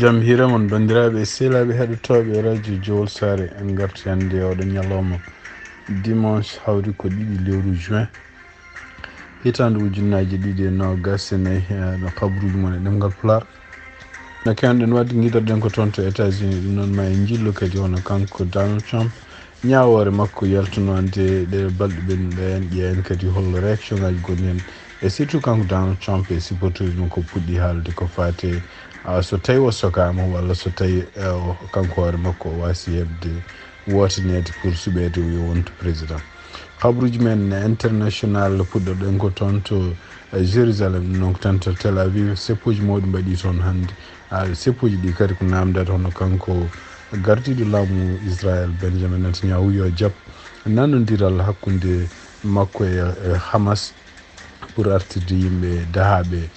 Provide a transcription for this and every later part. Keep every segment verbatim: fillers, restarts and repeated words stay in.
Jam hiire mon, banndiraaɓe e sehilaaɓe heɗotooɓe Radio Jowol Saare. En ngarti hannde e oɗo ñalawma dimanche, hawri ko ɗiɗi lewru juin, hitaande ujunnaaji ɗiɗi e noogas e nayi. Eh, no kabaruuji mon e ɗemngal Pulaar. No keewɗen waɗde, ngiɗoɗen ko toon to États-Unis. Ɗum noon, ma en njillu kadi hono kanko Donald Trump, ñaawoore makko yaltunoonde ɗe balɗe ɓennuɗe en, ƴeewen kadi hol réaction ngaji gonɗi heen. E surtout kanko Donald Trump e supporters mum ko puɗɗi haalde ko faate, ah, so tawi o sokaama walla so tawi, eh, o, kanko hoore makko o waasi heɓde wootaneede pour suɓeede o yo wontu président. Kabaruuji men international puɗɗoɗen ko toon to, eh, Jérusalem, donc toon to Tel Aviv, seppuuji mawɗi mbaɗi toon hannde. Ah, seppuuji ɗi kadi ko naamndaade hono kanko gardiiɗo laamu Israël, Benjamin Netanyahu, yo jaɓ nanondiral hakkunde makko e, e Hamas pour artirde yimɓe dahaaɓe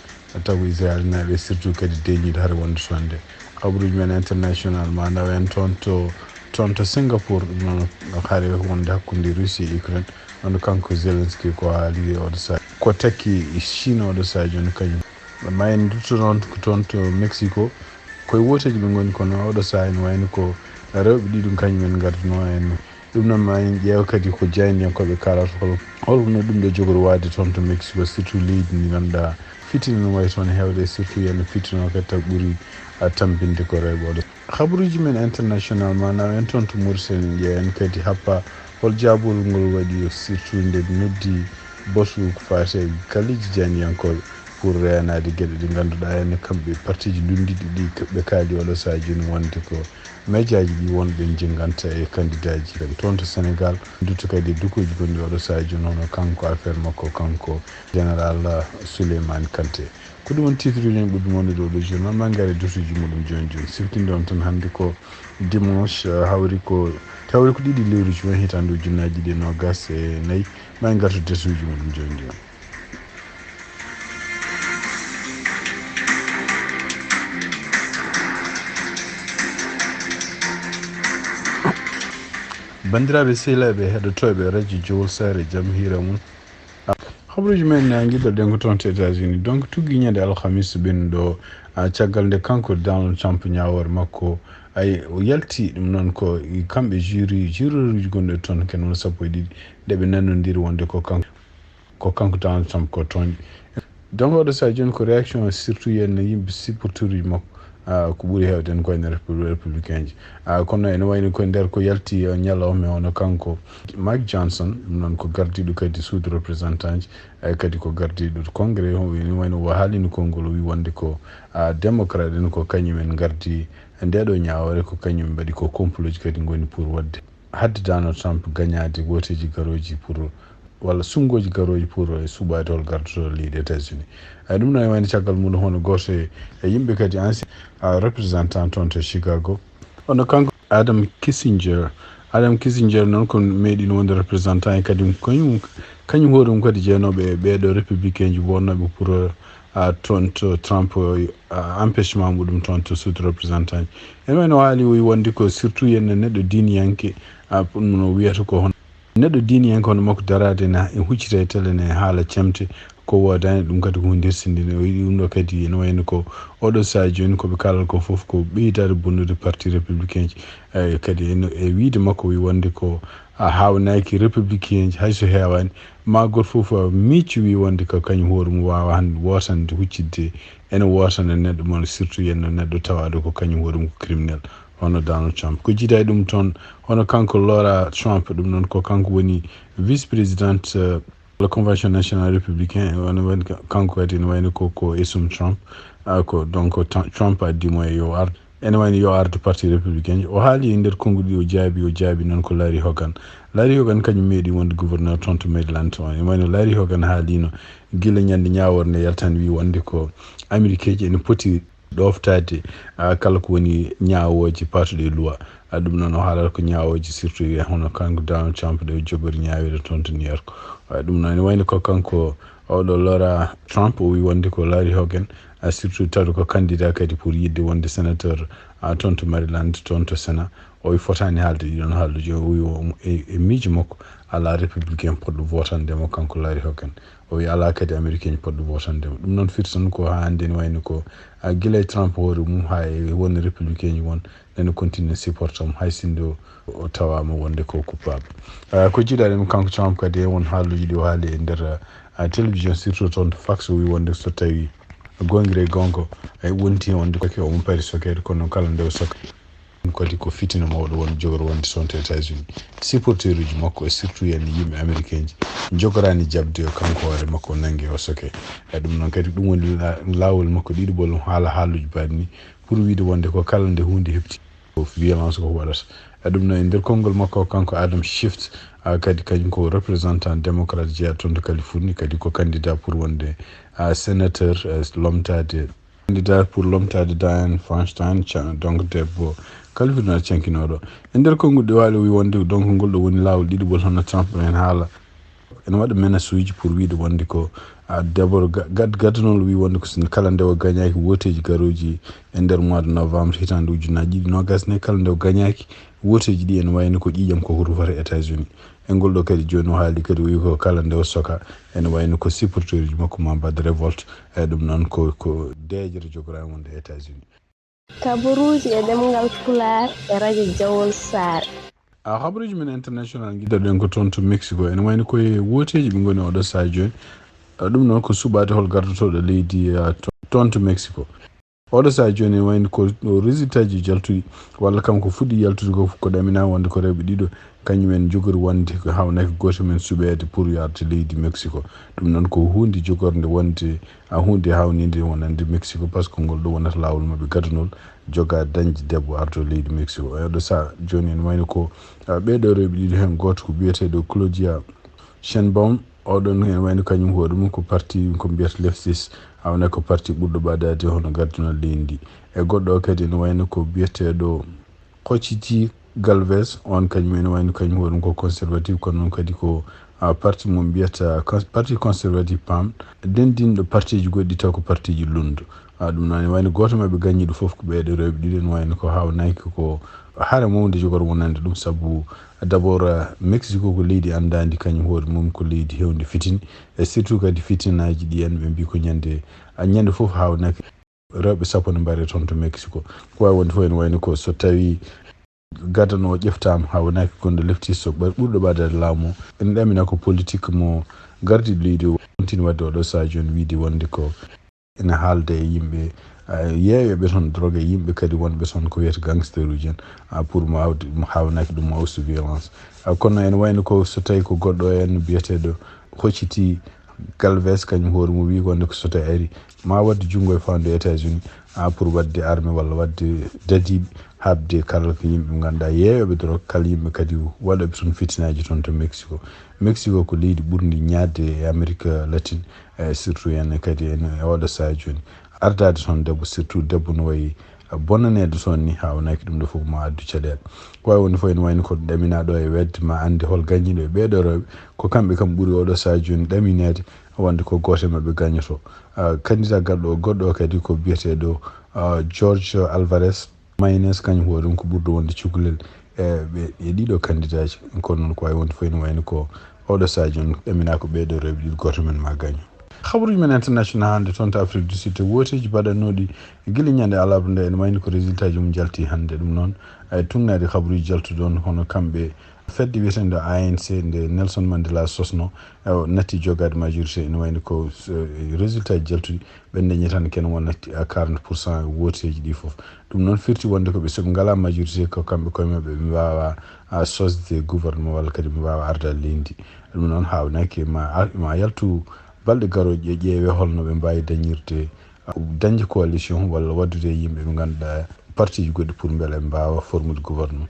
tawa Israël naaɓe, surtout kadi deeƴiiɗo hare wonde toon nde. Kabaruuji men international ma nawen toon to, toon to Singapour, ɗum noon hare wonde hakkunde Russie e Ukraine. Hono kanko Zelensky ko haali oɗo sahaa ko takki Chine oɗo sahaa jooni kañum. Ma en ndutto noon ko toon to Mexico, koye wooteeji ɓe ngoni, kono oɗo sahaa ene wayno ko rewɓe ɗiɗo kañum en ngarduno en. Ɗum noon ma en ƴeew kadi ko jaayndiyankooɓe kaalata hol, holno ɗum ɗo jogori waade toon to Mexico, surtout leydi ndi ngannduɗaa fitina no wayi toon heewde, surtout yen fitina o kadi taw ɓuri a tambinde ko rewɓe oɗo. Kabaruuji men international ma naw en toon to Mauritanie, ƴeewen kadi happa hol jaabol ngol waɗi, surtout nde noddi batu ko faati e galleeji jaayndiyankooɓe pour reenaade geɗe ɗe ngannduɗaa ene kamɓe partiiji lunndiɗi ɗi ɓe kaali oɗo sahaa jooni wonde ko mejaaji ɗi wonɓe njinganta e kandidaaji ɓen. Toon to Sénégal, ndutto kadi e dukuuji gonɗi oɗo sahaa jooni hono kanko affaire makko, kanko Général Souleymane Kanté. Ko ɗum woni titre uji men ɓurɗi mawnude oɗo journal. Ma en ngar e dutuuji muɗum jooni jooni. Siftinde on tan hannde ko dimanche, eh, hawri ko, hawri ko ɗiɗi lewru juin hitaande ujunnaaji ɗiɗi e noogas e nayi. Ma en ngartu dutuuji muɗum jooni jooni. Banndiraaɓe sehilaaɓe heɗotooɓe Radio Jowol Saare, jam hiira mum. Kabaruuji men, eh, ngiɗoɗen ko toon to États-Unis. Donc, tuggi ñande alhamis ɓennuɗo, ah, caggal nde kanko Donald Trump ñaawoore makko, ay, o yalti ɗum noon ko e kamɓe jury, juroruuji gonɗo toon ken won sappo e ɗiɗi, nde ɓe nanondiri wonde ko kanko, ko kanko Donald Trump ko tooñɗi. Donc, oɗo sahaa jooni ko réaction surtout yen yimɓe supporteruuji makko. Ah, ko ɓuri heewde en ko wayno Repu-, Républicain ji. Ah, kono ene wayno ko nder ko yalti, ah, ñalawma hono kanko Mike Johnson, ɗum noon ko gardiiɗo kadi suudu représentant ji, ay kadi ko gardiiɗo Congrès, o ene wayno o haalino konngol, o wi wonde ko, ah, démocrate en ko kañum en ngardi ndeɗo ñaawoore, ko kañum mbaɗi ko complot ji kadi ngoni pour waɗde hadde Donald Trump gañaade wooteeji garooji pour walla sunngooji garooji pour e suɓaade hol gardoto leydi États-Unis. Ay, ɗum noon e wayno caggal mum hono gooto e, e yimɓe kadi ancien, ah, représentant toon to Chicago. Hono kanko Adam Kinzinger. Adam Kinzinger noon ko meeɗino wonde représentant e kadi kañum, kañum hoore mum kadi jeenooɓe e ɓeeɗo républicain ji wonnooɓe pour, ah, toon to Trump, ah, empêchement muɗum toon to suudu représentant ji. Ene wayno o haali o wi wonde ko surtout yen neɗɗo diiniyanke, ah, ɗum no wiyata ko hono neɗɗo diiniyanke hono makko daraade na e huccita e tele ne haala cemte ko woodaani, ɗum kadi ko hunde hirsinde. O yiɗi ɗum ɗo kadi ene wayno ko oɗo sahaa jooni ko ɓe kaalata ko fof ko ɓeydaade bonnude parti républicain ji. Eh, kadi ene, e wiyde makko wi wonde ko a haawnaaki républicain ji hay so heewaani, ma gooto fof miicci wi wonde ko kañum hoore mum waawa hannde wootande huccidde ene wootana neɗɗo mon, surtout yenno neɗɗo tawaaɗo ko kañum hoore mum ko criminel. Hono Donald Trump. Ko jiidaa e ɗum toon, hono kanko Laura Trump, ɗum noon ko kanko woni vice-présidente, euh, la Convention Nationale Républicain, woni, woni kanko kadi ene wayno ko, ko esum Trump, ah, ko donc Tr-, Trump addi mo e yo ardu. Ene wayno yo ardu parti républicain. O haali e nder konnguɗi, o jaabi, o jaabi noon ko Larry Hogan. Larry Hogan kañum meeɗi wonde gouverneur toon to Maryland toon. Ene wayno Larry Hogan haalino gila ñande ñaawoore nde yaltani wi wonde ko Amerikeeji ene poti ɗooftaade, ah, kala ko woni ñaawooje paatuɗe e luwa. Ah, ɗum noon o haalata ko ñaawooje surtout e hono kanko Donald Trump ɗe o jogori ñaaweede toon to New York. Ah, ɗum noon ene wayno ko kanko Oɗo lora Trump, o wi wonde ko Larry Hogan, a surtout tawi ko candidat kadi pour yiɗde wonde sénateur, a toon to Maryland, toon to Sénat. O wi fotaani haalde ɗiɗon haalluji. O wi o, e, e miijo makko, alaa républicain poɗɗo votande mo, kanko Larry Hogan. O wi alaa kadi américain poɗɗo votande mo. Ɗum noon firti tan ko haa hannde ne wayno ko, a, gila e Trump hoore mum haa e won républicain won, nene continue supporter mo, hay sinno o tawaama wonde ko coupable. Ah, ko jiiɗaɗen kanko Trump kadi e won haalluji ɗi o haali e nder, ah, télévision, surtout toon to Fox, o wi wonde so tawi goonga e goonga, e wonti wonde ko omo pari sokeede, kono kala nde o soke, ɗum kadi ko fitina mawɗo won jogor wonde toon to États-Unis. Supporteruji makko e surtout yen yimɓe américain ji jogoraani jaɓde o kanko hoore makko o nannge o soke. E ɗum noon kadi ɗum woni la-, laawol makko ɗiɗi bol haala haalluji baɗi ni pour wiide wonde ko kala nde huunde heɓti ko violence ko waɗata. E ɗum noon e nder konngol makko kanko Adam Schiff, a, kadi kañum ko représentant démocrate jeeya toon to Californie, kadi ko candidat pour wonde, a, sénateur, a, lomtaade, candidat pour lomtaade Dianne Feinstein, ca-, donc debbo Californie cankinooɗo. E nder konngol ɗi waali o wi wonde donc ngol ɗo woni laawol ɗiɗi bol hono Trump en haala. Ene waɗa menace uji pour wiide wonde ko, a, d'abord ga-, gad-, gaddanol wi wonde ko sinno kala nde o gañaaki woteeji garooji e nder mois de novembre hitaande ujunnaji ɗiɗi nogas ne, kala nde o gañaaki woteeji ɗi ene wayno ko ƴiiƴam koko rufata États-Unis. E ngol ɗo kadi jooni o haali kadi o wi ko kala nde o soka ene wayno ko supporteruji makko ma mbaɗa révolte. E ɗum noon ko, ko deeƴere jogorani wonde États-Unis. Kabaruuji e ɗemngal Pulaar e rajo Jawol Saare. A, kabaruuji men international ngiɗɗoɗen ko toon to Mexico. Ene wayno koye woteeji ɓe ngoni oɗo sahaa jooni. A, ɗum noon ko suɓaade hol gardotooɗo leydi, a, to-, toon to Mexico. Oɗo sahaa jooni ene wayno ko, ko résultat ji jaltuɗi, walla kam ko fuɗɗi yaltude ko, ko ɗamina wonde ko rewɓe ɗiɗo kañum en jogori wonde ko haawnaaki gooto men suɓeede pour yo arde leydi Mexico. Ɗum noon ko huunde jogornde wonde, a, huunde haawninde wonande Mexico, par ce que ngol ɗo wonata laawol maɓɓe gadanol joga dañde debbo ardo leydi Mexico. E oɗo sahaa jooni ene wayno ko, a, ɓeeɗo rewɓe ɗiɗo heen gooto ko biyeteeɗo Claudia Sheinbaum. Oɗon ene wayno kañum hoore mum ko parti ko mbiyata leftist, haawnaaki ko parti ɓurɗo ɓadaade hono gardunal leydi ndi. E goɗɗo o kadi ene wayno ko biyeteeɗo Xochitl Galvez, on kañum ene wayno kañum hoore mum ko conservative, kono noon kadi ko, a, parti mo mbiyata cons-, parti conservative pam, denndinɗo partiji goɗɗi taw ko partiji lunndo. A, ɗum noon ene wayno gooto maɓɓe gaññiiɗo fof ko ɓeeɗo rewɓe ɗiɗo, ene wayno ko haawnaaki ko hare mawnde jogor wonande ɗum, sabu d'abord, a, Mexico ko leydi anndaandi kañum hoore mum ko leydi heewndi fitini, e surtout kadi fitinaaji ɗi en ɓe mbii ko ñande, a, ñande fof haawnaaki. Rewɓe sappo ne mbaɗe toon to Mexico. Ko waawi wonde fof ene wayno ko so tawii gadano o ƴeftaama, haawnaaki gonɗo leftist so ɓur-, ɓurɗo ɓadaade laamu o. Ene ɗamina ko politique mo gardiiɗo leydi o continue waɗde oɗo sahaa jooni, wiide wonde ko ene haalda e yimɓe, a, yeeyoɓe toon drogue, e yimɓe kadi wonɓe toon ko wiyata gangsteruji en, a, pour mo awde, mo haawnaaki ɗum mo awsu violence. A, kono ene wayno ko so tawii ko goɗɗo en biyeteeɗo Xochitl Galvez, kañum hoore mum wii wonde ko so tawi ari, ma waɗde junngo e fawnde États-Unis, a, pour waɗde armée walla waɗde dadiiɓe, haɓde kala ko yimɓe ngannduɗaa yeeyooɓe drogue, kala yimɓe kadi waɗooɓe toon fitinaaji toon to Mexico. Mexico ko leydi ɓurndi ñaadde e Amérique latine, e surtout en kadi en e oɗo sahaa jooni. Ardaade toon debbo, surtout debbo no wayi bonaneede toon ni, haawnaaki ɗum ɗo fof ma addu caɗeele. Ko waawi wonde fof ene wayno ko ɗaminaa ɗo e wedde ma annde hol gaññiiɗo e ɓeeɗo rewɓe, ko kamɓe kam ɓuri oɗo sahaa jooni ɗamineede wonde ko gooto e maɓɓe gañoto. Ah, candidat garɗo o goɗɗo o kadi ko biyeteeɗo, ah, Jorge Alvarez Maínez, kañum hoore mum ko ɓurɗo wonde cukalel e ɓe, e ɗiɗo candidat ji. Kono noon ko waawi wonde fof ene wayno ko oɗo sahaa jooni ɗaminaa ko ɓeeɗo rewɓe ɗiɗo gooto men ma gaño. Habaruuji men international hannde toon to Afrique du Sud, wooteeji baɗannooɗi gila ñande alarba nde ene wayno ko résultat ji mum jalti hannde. Ɗum noon, e tugnaade habaruuji jaltuɗi ɗoon, hono kamɓe fedde wiyeteende A N C nde Nelson Mandela sosno, e o natti jogaade majorité, ene wayno ko, eh, résultat ji jaltuɗi, ɓe dañi tan ken wona, eh, quarante pour cent wooteeji ɗi fof. Ɗum noon firti wonde ko ɓe, so ɓe ngalaa majorité, ko kamɓe koye maɓɓe ɓe mbaawa, ah, sosde gouvernement walla kadi ɓe mbaawa ardaade leydi ndi. Ɗum noon haawnaaki ma ar-, ma yaltu balɗe garooje, ƴeewe holno ɓe mbaawi dañirde, ah, dañde coalition walla waɗdude e yimɓe ɓe ngannduɗaa partiji goɗɗi pour mbele ɓe mbaawa formude gouvernement.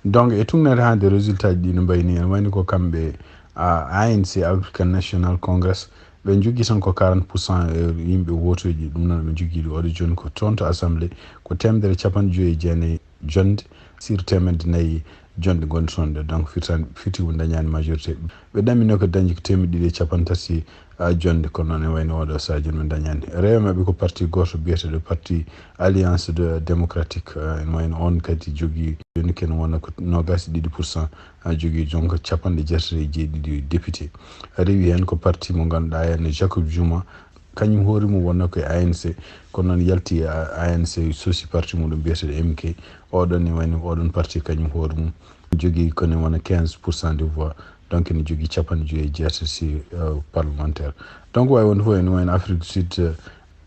Donc, e tugnaade hannde résultat ji ɗi no mbayi ni, ene wayni ko kamɓe, ah, A N C, African National Congress, ɓe njogii tan ko quarante pour cent e yimɓe wootoji, ɗum noon ɓe njogii ɗum. Oɗo jooni ko toon to assemblée, ko teemedere e capanɗe joyi e jeenayi jonnde, sur teemedde nayi Jonde gonɗe toon ɗe, donc firtan-, firti ko dañaani majorité. Ɓe ɗaminoo ko dañde ko teemedde ɗiɗi e capanɗe tati, a, jonde, kono noon ene wayno oɗo sahaa jooni ɓe dañaani. Rewɓe maɓɓe ko parti gooto biyeteeɗo parti Alliance de Démocratique, a, ene wayno oon kadi jogii jooni ken wona ko noogaas e ɗiɗi pour cent, a, jogii donc capanɗe jeetati e jeeɗiɗi député. A, rewi heen ko parti mo ngannduɗaa heen Jacob Zuma, kañum hoore mum wonnoo ko e A N C, kono noon yalti A N C, sosi parti muɗum biyeteeɗo M K. Oɗon ne wayno oɗon parti kañum hoore mum jogii ko ne wona quinze pour cent des voix, donc ene jogii capanɗe joyi e jeetati, euh, parlementaire. Donc waawi wonde fof ene wayno Afrique du Sud, euh,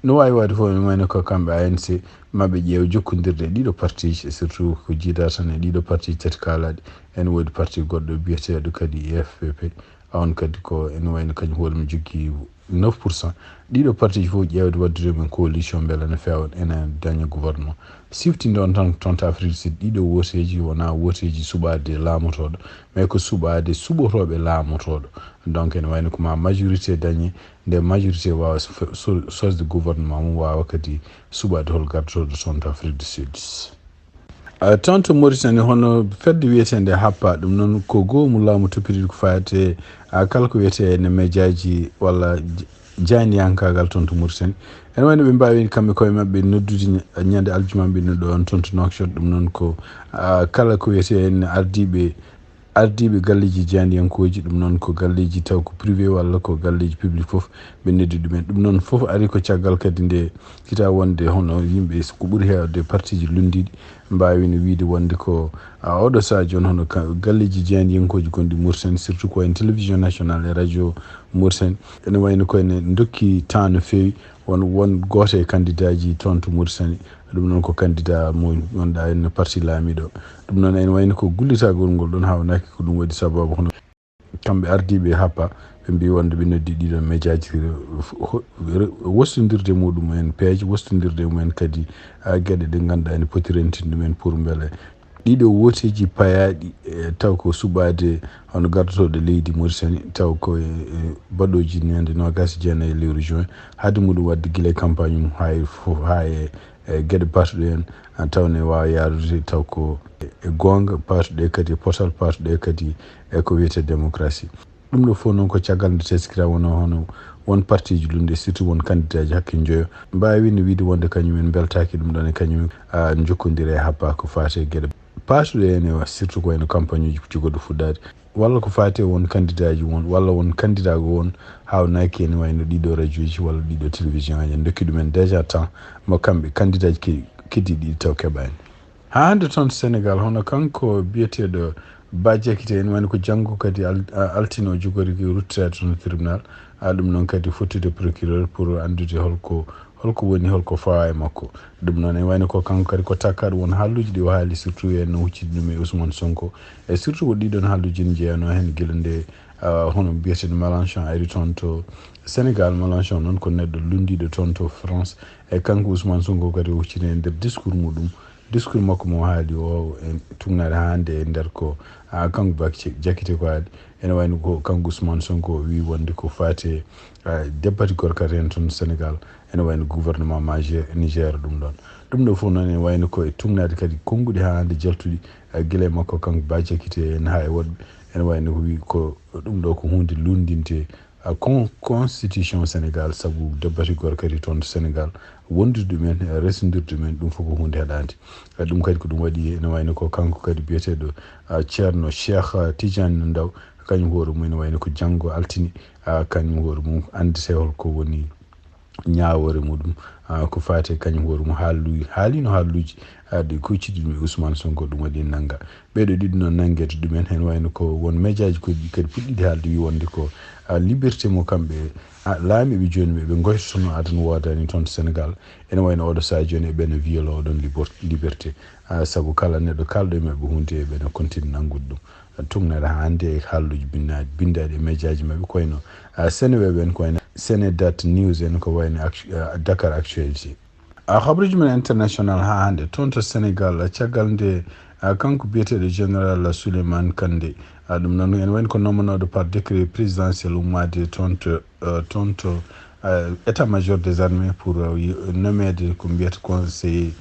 no waawi waɗde fof ene wayno ko kamɓe A N C maɓɓe ƴeewa jokkondirde e ɗiɗo parti ji, surtout ko jiida tan e ɗiɗo parti ji tati kaalaaɗi. Ene woodi parti goɗɗo biyeteeɗo kadi F P P, a on kadi ko ene wayno kañum hoore mum jogii neuf pour cent. Ɗiɗo parti ji fof ƴeewde waɗdude men coalition mbele ene feewa ene daña gouvernement. Siftinde on tan toon to Afrique du Sud, ɗiɗo wooteeji wonaa wooteeji suɓaade laamotooɗo, mais ko suɓaade suɓotooɓe laamotooɗo. Donc ene wayno ko ma majorité dañe, nde majorité waawa so-, so-, sosde gouvernement mum, waawa kadi suɓaade hol gardotoɗo toon to Afrique du Sud. A, toon to Mauritanie, hono fedde wiyeteende Happa, ɗum noon ko goomu laamu toppitiiɗo ko faati e, a, kala ko wiyetee ne mejaaji walla j-, jaayndiyankaagal toon to Mauritanie. Ene wayno ɓe mbaawi kamɓe koye maɓɓe noddude ñ-, ñande aljuma ɓe no ɗoon toon to Nouakchott, ɗum noon ko, a, kala ko wiyetee ne ardiiɓe ardiiɓe galleeji jaayndiyankooji, ɗum noon ko galleeji taw ko privé walla ko galleeji public fof, ɓe noddi ɗumen. Ɗum noon fof ari ko caggal kadi nde kita wonde hono yimɓe ko ɓuri heewde partiiji lunndiiɗi mbaawino wiyde wonde ko, a, oɗo sahaa jooni hono ka-, galleeji jaayndiyankooji gonɗi Mauritanie, surtout ko en télévision nationale e radio Mauritanie, ene wayno ko ene ndokki temps no feewi, won, won gooto e candidat ji toon to Mauritanie, ɗum noon ko candidat mo wonɗaa e parti laamiiɗo. Ɗum noon ene wayno ko gullitagol ngol ɗoon hawnaaki ko ɗum waɗi sababu hono kamɓe ardiiɓe Happa, ɓe mbii wonde ɓe noddi ɗiɗo mejaaji re-, ho-, re-, wostondirde muɗum en peeje, wostondirde mum en kadi, a, geɗe ɗe ngannduɗaa ene poti rentinde ɗum en pour mbele ɗiɗo wooteeji payaaɗi, e, taw ko suɓaade hono gardotooɗo leydi Mauritanie, taw ko e, e baɗooji ñande noogaas e jeenayi e lewru juin, haade muɗum waɗde gila e campagne mum haa e fof, haa e, e geɗe baatuɗe heen, a, taw ne waawa yaarude taw ko e, e goonga baatuɗe kadi, e potal baatuɗe kadi e ko wiyetee démocratie. Ɗum ɗo fof noon ko caggal nde teskira wona hono won partiiji lunndiiɗi, surtout won candidat ji hakke njoyo, mbaawi no wiyde wonde kañum en mbeltaaki ɗum ɗoon e kañum en, a, njokkondira e Happa ko faati e geɗe baatuɗe heen e surtout ko wayno campagne uji cogorɗi fuɗɗaade, walla ko faati e won candidat ji won, walla won candidat won hawnaaki ene wayno ɗiɗo radio ji walla ɗiɗo télévision aji, en ndokki ɗumen déjà temps mo kamɓe candidat ji ke-, keddiiɗi ɗi taw keɓaani. Haa hannde toon Sénégal, hono kanko biyeteeɗo Bah Diakité, ene wayno ko janngo kadi al-, a-, altine o jogori ko ruttitaade toon tribunal. A, ɗum noon kadi fottude procureur pour anndude holko, holko woni, holko fawaa e makko. Ɗum noon ene wayno ko kanko kadi ko takkaaɗo won haalluuji ɗi o haali, surtout en no hucciti ɗum e Ousmane Sonko. E surtout ko ɗiɗon haalluuji ne njeyanoo heen gila nde, a, hono biyeteeɗo Mélenchon ari toon to Sénégal. Mélenchon noon ko neɗɗo lunndiiɗo toon to France. E kanko Ousmane Sonko kadi o hucciti e nder discours muɗum. Discours makko mo haali o, en tugnaade haa hannde e nder ko, a, kanko Bah Diakité ko haali. Ene wayno ko kanko Ousmane Sonko o wii wonde ko faati e, a, debbati gorka heen toon Sénégal. Ene wayno gouvernement ma Niger, Niger ɗum ɗoon. Ɗum ɗo fof noon ene wayno ko e tugnaade kadi konnguɗi haa hannde jaltuɗi, a, gila e makko kanko Bah Diakité en haa e woɗɓe. Ene wayno ko wii ko ɗum ɗo ko huunde lunndinte a, con-, constitution Sénégal, sabu debbati gorka kadi toon to Sénégal, wondude ɗumen, e resondirde ɗumen, ɗum fof ko huunde haɗaande. E ɗum kadi ko ɗum waɗi, ene wayno ko kanko kadi biyeteeɗo, a, Ceerno Cheikh Tidiane Ndaw, kañum hoore mum ene wayno ko janngo altine, a, kañum hoore mum annditee holko woni ñaawoore muɗum, a, ko faati e kañum hoore mum haallu-, haalino haalluuji, a, ɗi kucciti ɗum e Ousmane Sonko, ɗum waɗi nannga. Ɓeeɗo ɗiɗo noon nanngeede ɗumen, heen wayno ko won mejaaji koɗi kadi puɗɗiiɗi haalde, wi wonde ko, a, liberté mo kamɓe, a, laamiiɓe jooni ɓe, ɓe ngoytotonoo adan woodaani toon to Sénégal. Ene wayno oɗo sahaa jooni eɓe no violoo oɗon libor-, liberté. A, sabu kala neɗɗo kaalɗo e maɓɓe huunde eɓe no continue nanngude ɗum. Tugnere haa hannde e haalluuji binnaaɗi, binndaaɗi e mejaaji maɓɓe ko wayno, a, Seneweb en, ko wayno Senedat News en, ko wayno actu-, a, Dakar Actualité. A, habruuji men international haa hannde toon to Sénégal, a, caggal nde, a, kanko biyeteeɗo Général Souleymane Kandé, a, ɗum noon ene wayno ko nommanooɗo par décret présidentiel ummaade toon to, a, toon to, a, état major des armées pour, a, nommeede ko mbiyata conseiller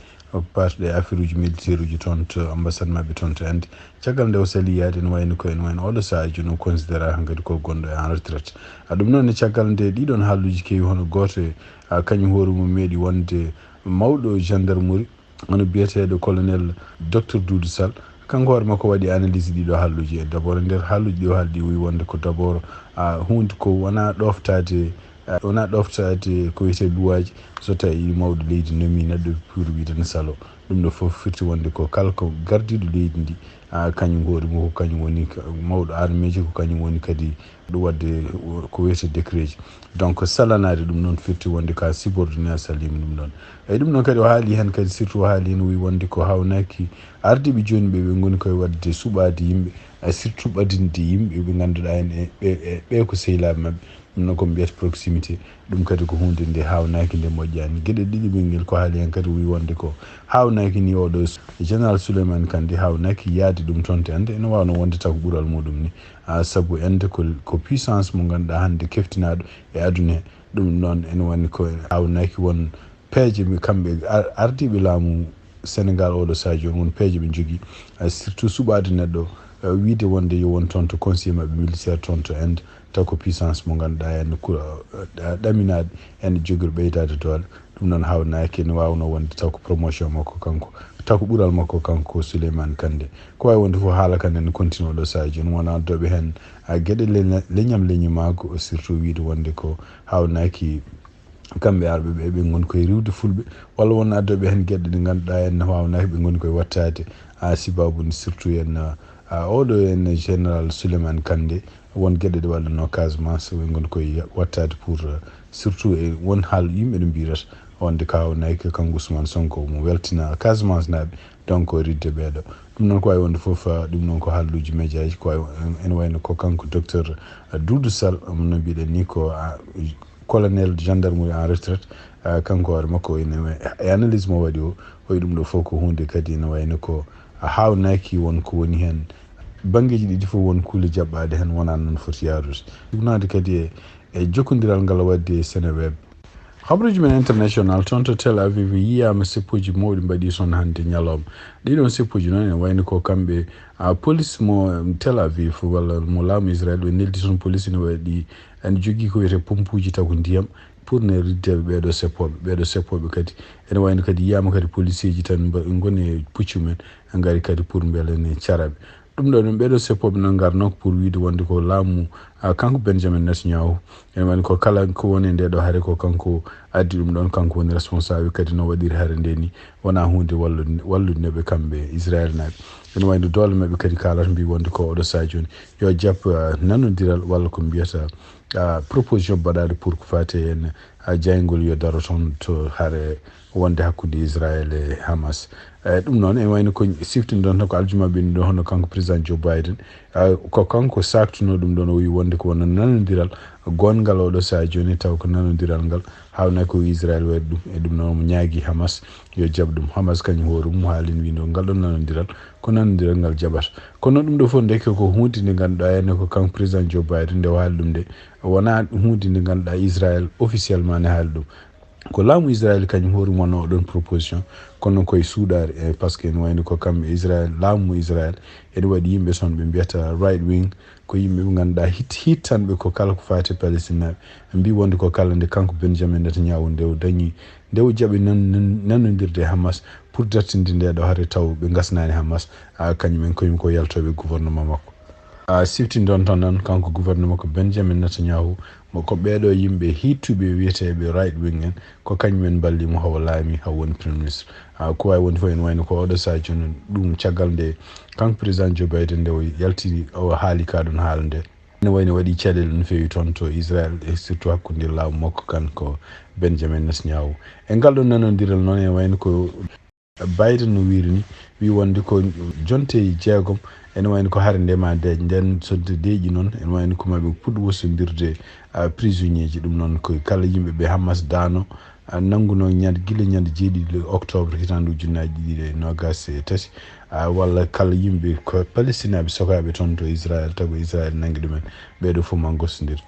parɗe affaire uji militaire uji toon to ambassade maɓɓe toon to Inde. Caggal nde o sali yaade, ene wayno ko, ene wayno oɗo sahaa jooni o considéré hankadi ko gonɗo e en retraite. A ɗum noon, e caggal nde ɗiɗon haalluuji kewi, hono gooto e, a, kañum hoore mum meeɗi wonde mawɗo gendarmerie, hono biyeteeɗo colonel Docteur Doudou Sall. Kanko hoore makko waɗi analyse ɗiɗo haalluuji. E d'abord, e nder haalluuji ɗi o haaldi, o wi wonde ko d'abord, a, huunde ko wona ɗoftaade, a, wona ɗoftaade ko wiyetee luwaaji. So tawi mawɗo leydi nomi neɗɗo pour wiide ne salo, ɗum ɗo fof firti wonde ko kala ko gardiiɗo leydi ndi, a, kañum hoore mum ko kañum woni ka-, mawɗo armeeji, ko kañum woni kadi ɗo waɗde ko wiyetee décret ji. Donc, salanaade ɗum noon firti wonde ka subordination salima ɗum ɗoon. Eyi, ɗum noon kadi o haali heen kadi, surtout o haali heen, o wi wonde ko haawnaki ardiiɓe jooni ɓe, ɓe ngoni koye waɗde suɓaade yimɓe, a, surtout ɓadinde yimɓe ɓe ngannduɗaa heen e ɓe, e ɓe ko sehilaaɓe maɓɓe. Ɗum noon ko mbiyata proximité. Ɗum kadi ko huunde nde haawnaki, nde moƴƴaani. Geɗe ɗiɗi ɓe ngel ko haali heen kadi, o wi wonde ko haawnaki ni oɗo général Souleymane Kandé, haawnaki yaade ɗum toon to Inde, ene waawno wonde taw ko ɓural muɗum ni. A, sabu Inde ko, ko puissance mo ngannduɗaa hannde keftinaaɗo e aduna he. Ɗum noon ene woni ko haawnaki won peeje mi kamɓe ar-, ardiiɓe laamu Sénégal oɗo sahaa jooni, won peeje ɓe njogii, a, surtout suɓaade neɗɗo, a, wiide wonde yo won toon to conseiller maɓɓe militaire toon to Inde, taw ko puissance mo ngannduɗaa ene ku-, a, ɗaminaaɗo ene jogori ɓeydaade doole. Ɗum noon haawnaki ene waawno wonde taw ko promotion makko kanko, taw ko ɓural makko kanko Souleymane Kandé. Ko waawi wonde fof haala kan ene continue oɗo sahaa jooni, wona addooɓe heen, a, geɗe leña-, leñam leñi maako, surtout wiide wonde ko haawnaki kamɓe arɓe ɓe, ɓe ngoni koye riiwde fulɓe, walla won addooɓe heen geɗe ɗe ngannduɗaa en haawnaki ɓe ngoni koye wattaade, a, sibabu nde surtout en, a, oɗo en général Souleymane Kandé, won geɗe ɗe waɗanoo Casamance, ɓe ngoni koye wattaade pour, a, surtout e won haal yimɓe ɗo mbiyata wonde ko haawnaki kanko Ousmane Sonko mo weltina Casamance naaɓe, donc o ridde ɓeeɗo. Ɗum noon ko waawi wonde fof, a, ɗum noon ko haalluuji médiaji, ko waawi, en, ene wayno ko kanko docteur, a, Doudou Sall, mo no mbiɗen ni ko, a, colonel gendarmerie en retraite, a, kanko hoore makko ene wa-, e analyse mo waɗi o, o wi ɗum ɗo fof ko huunde kadi ene wayno ko a haawnaki won ko woni heen. Banngeeji ɗiɗi fof won kuule jaɓɓaaɗe heen, wonaa noon foti yaarude. Jibnaade kadi e, e jokkondiral ngal waɗde e Seneweb. Habaruuji men international, toon to Tel Aviv yiyaama seppuuji mawɗi mbaɗi toon hannde ñalawma. Ɗiɗon seppuuji noon ene wayno ko kamɓe, a, police mo Tel Aviv walla mo laamu Israel, ɓe neldi toon police ene waɗi, ene jogii ko wiyetee pompuuji taw ko ndiyam pour ne riddeɓe ɓeeɗo seppooɓe. Ɓeeɗo seppooɓe kadi ene wayno kadi yiyaama kadi policeeji tan mba-, ngoni e puccu men, ngari kadi pour mbele ne caraɓe. Ɗum ɗo ɗum ɓeeɗo seppooɓe noon ngarnoo ko pour wiide wonde ko laamu, a, kanko Benjamin Netanyahu, ene wayno ko kala ko woni e nde ɗo hare ko kanko addi ɗum ɗoon, kanko woni responsable kadi no waɗiri hare nde ni. Wonaa huunde wallu-, wallude ɓe kamɓe Israel naaɓe. Ene wayno doole maɓɓe kadi kaalata mbi wonde ko oɗo sahaa jooni yo jaɓ, a, nanondiral walla ko mbiyata, a, proposition baɗaaɗo pour ko faati heen, a, jayngol yo daro toon to hare wonde hakkunde Israel e Hamas. E, ɗum noon, ene wayno ko siftinɗon tan ko aljuma ɓennuɗo hono kanko président Joe Biden. A, ko kanko saaktunoo ɗum ɗoon, o wi wonde ko wonno nanondiral gonngal oɗo sahaa jooni, taw ko nanondiral ngal haawnaki ko Israel waɗi ɗum. E ɗum noon, omo ñaagi Hamas yo jaɓ ɗum. Hamas kañum hoore mum haalino wiino ngal ɗoon nanondiral ko nanondiral ngal jaɓata. Kono ɗum ɗo fof ndeke ko huunde nde ngannduɗaa heen ko kanko président Joe Biden nde o haali ɗum nde, wonaa huunde nde ngannduɗaa Israel officiellement ne haali ɗum. Ko laamu Israel kañum hoore mum wonnoo oɗon proposition, kono koye suuɗaare, e, par ce que ene wayno ko kamɓe Israel, laamu Israel, ene waɗi yimɓe toon ɓe mbiyata right wing, ko yimɓe ɓe ngannduɗaa hit-, hittanɓe ko kala ko faati e Palestine naaɓe. Ɓe mbii wonde ko kala nde kanko Benjamin Netanyahu nde o dañi, nde o jaɓi nan-, nan-, nanondirde e Hamas pour dartinde nde ɗo hare taw ɓe ngasnaani Hamas, a, kañum en koye mum ko yaltooɓe gouvernement makko. A, siftinɗon tan noon kanko gouvernement ko Benjamin Netanyahu, mo ko ɓeeɗo yimɓe hittuɓe wiyeteeɓe right wing en, ko kañum en mballi mo hawo laami, hawo woni premier ministre. A, ko waawi wonde fof ene wayno ko oɗo sahaa jooni ɗum caggal nde kanko président Joe Biden nde o yalti, o haali ka ɗum haala nde. Ene wayno waɗi caɗeele no feewi toon to Israel, e surtout hakkunde laamu makko kanko Benjamin Netanyahu. E ngal ɗon nanondiral noon ene wayno ko Biden no wiiri ni, wi wonde ko jonte jeegom ene wayno ko hare nde ma deeƴ, nden so nde deeƴi noon ene wayno ko maɓe puɗɗo wosondirde, a, prisonnier ji. Ɗum noon ko kala yimɓe ɓe Hamas daano, a, nannguno ñande, gila ñande jeeɗiɗi octobre hitaande ujunnaaji ɗiɗi e noogaas e tati, a, walla kala yimɓe ko Palestinaɓe sokaaɓe toon to Israel, taw ko Israel nanngi ɗumen, ɓeeɗo fof ma ngostondir.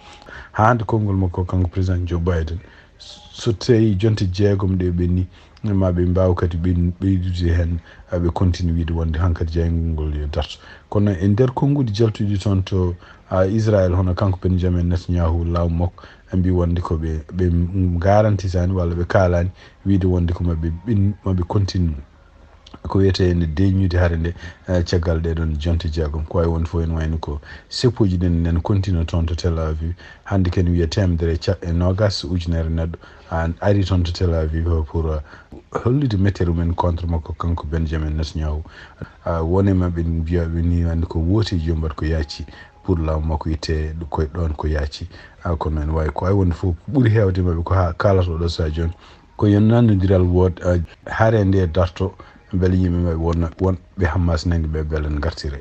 Haa hannde konngol makko kanko président Joe Biden, so tawi jonte jeegom ɗe ɓenni, Ma ɓe mbaaw kadi ɓe ɓeydude heen, a, ɓe continue wiide wonde hankadi jayngol ngol yo darto. Kono e nder konnguɗi jaltuɗi toon to, a, Israel, hono kanko Benjamin Netanyahu, laamu makko, ɓe mbi wonde ko ɓe, ɓe garantisani walla ɓe kaalani wiide wonde ko maɓe ɓin, maɓe continue ko wiyetee ene deññude hare nde, eh, caggal ɗee ɗoon jonte jeegom. Ko wayi wonde fof ene wayno ko seppuuji ɗin nen continue toon to Tel Aviv. Hannde ken wiya teemedere e ca-, e noogaas ujunere neɗɗo an ari toon to Tel Aviv pour, uh, hollude mettere mumen contre makko kanko Benjamin Netanyahu. Uh, won e maɓɓe mbiya ɓe ni wonde ko wooteeji yo mbaɗ ko yaaci pour laamu makko itte koye ɗoon ko yaaci. Uh, kono ene waawi ko wayi wonde fof ɓuri heewde maɓɓe ko haa kaalata oɗo sahaa jooni ko yo nanondiral wood, uh, hare nde darto mbele yimɓe maɓɓe won, won ɓe Hamas nangi ɓe mbele ngartire.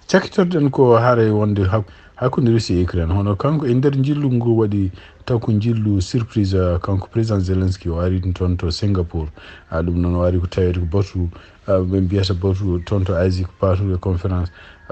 Cakkitoɗen ko haray wonde hak-, hakkunde Russie e Ukraine. Hono kanko e nder njillu ngu waɗi taw ko njillu surprise, uh, kanko président Zelensky o ari toon to Singapour. A, ɗum noon o ari ko taweede ko batu, uh, ɓe mbiyata batu toon to Asie ko paatuɗo e conférence.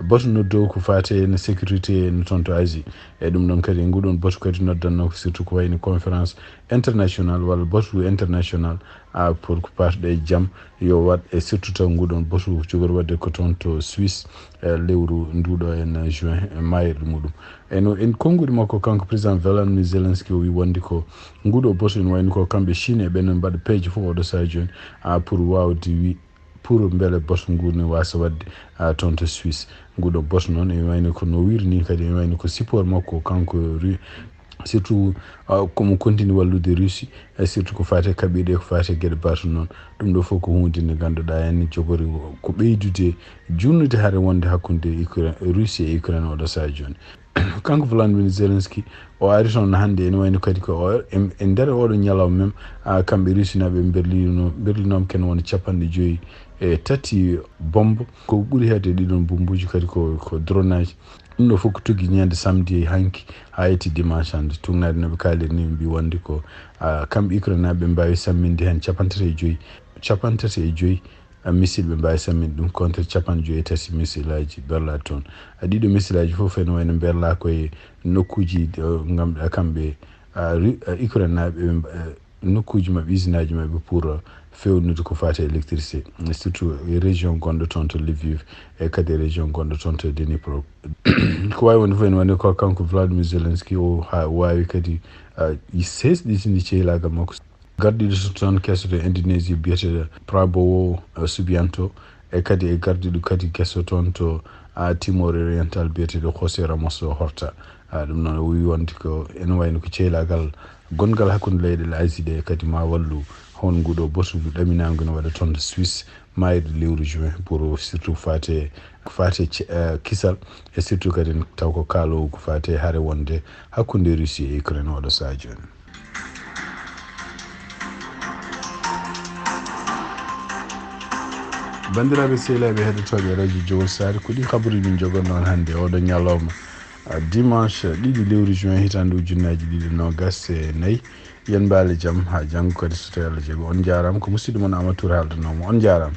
Batu noddo ko faate e sécurité no toon to Asie. E ɗum ɗoon kadi e nguɗon batu kadi noddanno ko surtout ko wayno conférence international walla batu international, a, pour ko paatuɗo e jam. Yo waɗ e surtout taw nguɗon batu jogori waɗde ko toon to Suisse, e lewru nduɗo en juin, e maayirɗe muɗum. E no en konnguɗi makko kanko président Volodymyr Zelensky o wi wonde ko nguɗo batu ene wayno ko kamɓe Chine e ɓen mbaɗa peeje fof oɗo sahaa jooni, a, pour wawde wi pour mbele batu ngu ne wasa waɗde, a, toon to Suisse. Nguɗo batu noon ene wayno ko no wiiri ni kadi ene wayno ko support makko kanko Ru-, surtout, uh, komo continue wallude Russie, e surtout ko faate kaɓirɗe, ko faate geɗe batu noon. Ɗum ɗo fof ko huunde nde ngannduɗaa en jogori ko ɓeydude junnude hare wonde hakkunde Ukraine, Russie e Ukraine oɗo sahaa jooni. Kanko Volodymyr Zelensky o ari toon hannde ene wayno kadi ko o, e, e nder oɗo ñalawma même, a, kamɓe Russie naaɓe mberlino, mberlinooma ken wona capanɗe joyi e tati bombe. Ko ɓuri heewde e ɗiɗon bombuuji kadi ko, ko dronage. Ɗum ɗo fof ko tuggi ñande samedi hanki haa yetti dimanche hannde. Tuugnaade no ɓe kaaliri ni, ɓe mbi wonde ko, a, kamɓe Ukraine naaɓe ɓe mbaawi samminde heen capanɗe tati e joyi, capanɗe tati e joyi, a, missile ɓe mbaawi samminde ɗum contre capanɗe joyi e tati missile aji berlaa toon. A, ɗiɗo missile aji fof ene wayno berlaa koye nokkuuji, a, ngam, a, kamɓe, a, ri-, a, Ukraine naaɓe ɓe mba-, a, nokkuuji maɓɓe, usine aji maɓɓe pour, uh, fewnude ko faati e électricité, surtout e région gonɗo toon to Lviv e kadi e région gonɗo toon to Dnipro. Ko wawi wonde fof ene wonde ko kanko Vladimir Zelensky o ha wawi kadi, uh, sesɗitinde cehilagal makko. Gardiɗo toon keso to Indonésie biyeteɗo Prabowo, uh, Subianto, e kadi e gardiɗo kadi keso toon to, a, Timor Oriental biyeteɗo José Ramos Horta. A, ɗum noon o wi wonde ko ene wayno ko cehilagal gongal hakkunde leyɗele Asie ɗe kadi ma wallu hon nguɗo botu ɗaminagu ne waɗa toon to Suisse mayirɗe lewru juin pour surtout fate, fate ce-, a, kisal e surtout kadi taw ko kaalowo ko fate hare wonde hakkunde Russie e Ukraine oɗo saha jooni. Banndiraaɓe sehilaaɓe heɗotooɓe radio Jowol Saare, ko ɗi kabaruuji min njogannoo on hannde oɗo ñalawma, a, dimanche ɗiɗi lewru juin hitaande ujunnaaji ɗiɗi noogas e nayi. Yen mbaale jam haa janngo kadi so tawii Allah jaɓi. On njaaraama, ko musidɗo mon Amadou Touré haaldanoo mo. On njaaraama.